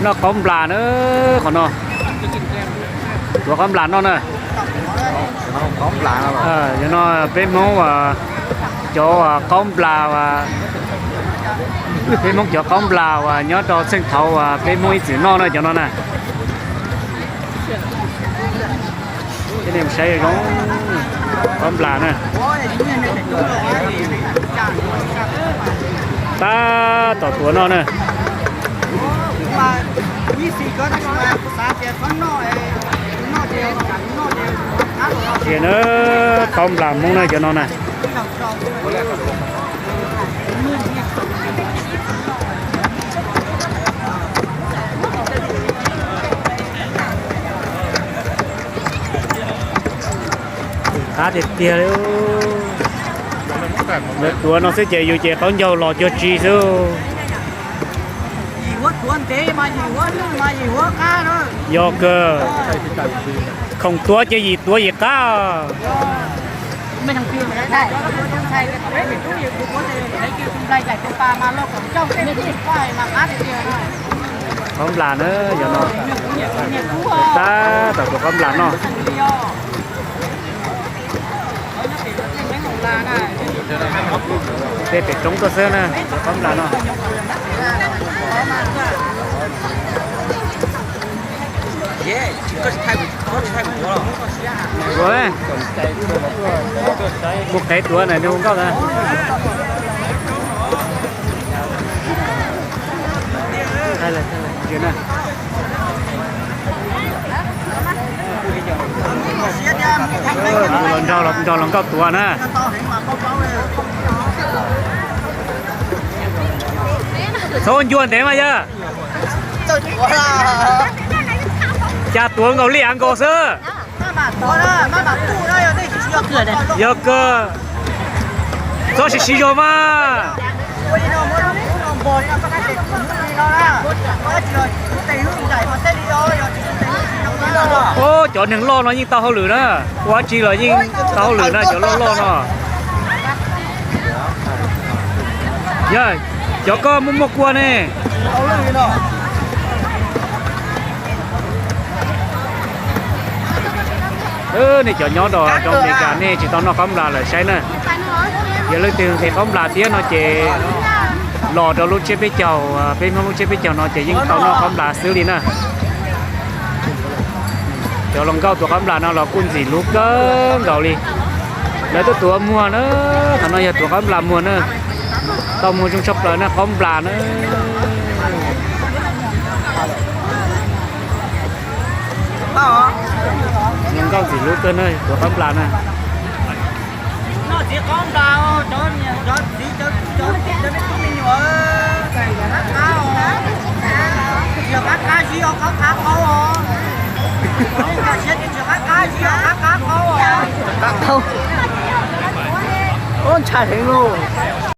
Noj qaub nplas na, qhov no, tuav qaub nplas noj na. Yog no peb Hmoob, cov qaub nplas, peb Hmoob cov qaub nplas uas nyob rau txheej thaud uas peb Hmoob ib txwm noj na cov no na. Saib zoo, qaub nplas na. Tab tom tuav noj na. Tias na, qaub nplas Hmoob na cov no na. Qab tiag tiag li. Lawv tuav no xwb ces yus ces qaub ncaug los cuag tsi xwb. Yog kawg, khoom tuav ces yim tuav yim qab. Qaub nplas na, yog no. Tab tom tuav qaub nplas noj. Tej pem roob tuaj xwb na, tuav qaub nplas noj. Tuav, mus qev tuav na, nws hu nkauj na. Los nrog, los nrog los nkauj tuav na. Txhob ncua ntev mas yog. Cas tuav nkaus li av nkaus xwb. Yog kawg, txhob siv siv zog mas. Ub, cov neeg loj no yeej tau hauj lwm na, ua dab tsi los yeej tau hauj lwm na cov loj loj no. Yog, cov koj muaj muaj kua ne. Nej cov nyob rau Amelikas nej tsis tau noj qaub nplas lawm saib na. Yog leej twg nqhis qaub nplas thiab no ces los rau lub tsiab peb caug, peb Hmoob lub tsiab peb caug no ces yeej tau noj qaub nplas xwb li na. Cov hluas nkauj tuav qaub nplas no los kuj ntxim hlub kawg nkaus li. Lawv tuaj tuav muag na, qhov no yog tuav qaub nplas muag na. Tau muag zoo tshaj plaws na, qaub nplas na. Hluas nkauj ntxim hlub kawg na, tuav qaub nplas na. Noj txiv qaub nplas, cov niam cov txiv cov tub cov me tub me nyuam, qab qab os, tsis yog qab qab zib os, qab qab qaub os. Cov siab tsis yog qab qab zib os, qab qab qaub os. Qab qaub. Ub, ntshai heev lauj.